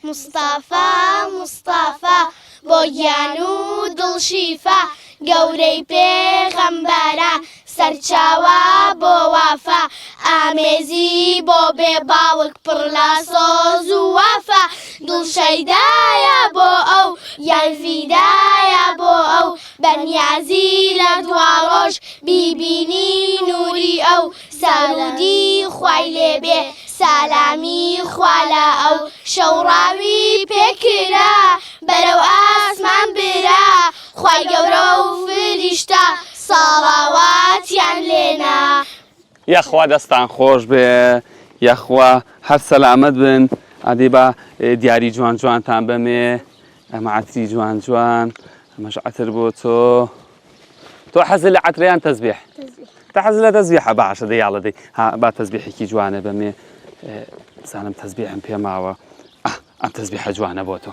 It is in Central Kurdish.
مستەفا مستەفا بۆ گیان و دڵ شیفا گەورەی پێغەمبەران سەرچاوە بۆ وەفا ئامێزی بۆ بێ باوک پڕ لە سۆز و وەفا دڵ شەیدایە بۆ ئەو گیان فیدایە بۆ ئەو بەنیازی لە دواڕۆژ بیبینی نوری ئەو سروودی خوای لێ بێ سالامی خوا لە ئەو شەو ڕاوی پێ کرا بەرەو ئاسمان برا خوای گەورە و فریشتە سەڵاواتیان لێنا. یاخوا دەستان خۆش بێ یاخوا هەر سەلامەت بن ئادەی با دیاری جوان جوانتان بەمێ ئەمە عەتری جوان جوان ئەمەش عەتر بۆ تۆ تۆ حەزت لە عەترە یان تەزبیح تە حەزت لە تەزبیحە باشە دەی یاڵە دەی ها با تەزبیحێکی جوانە بەمێ بزانم تەزبیحم پێ ماوە ئەم تەزبیحە جوانە بۆ تۆ.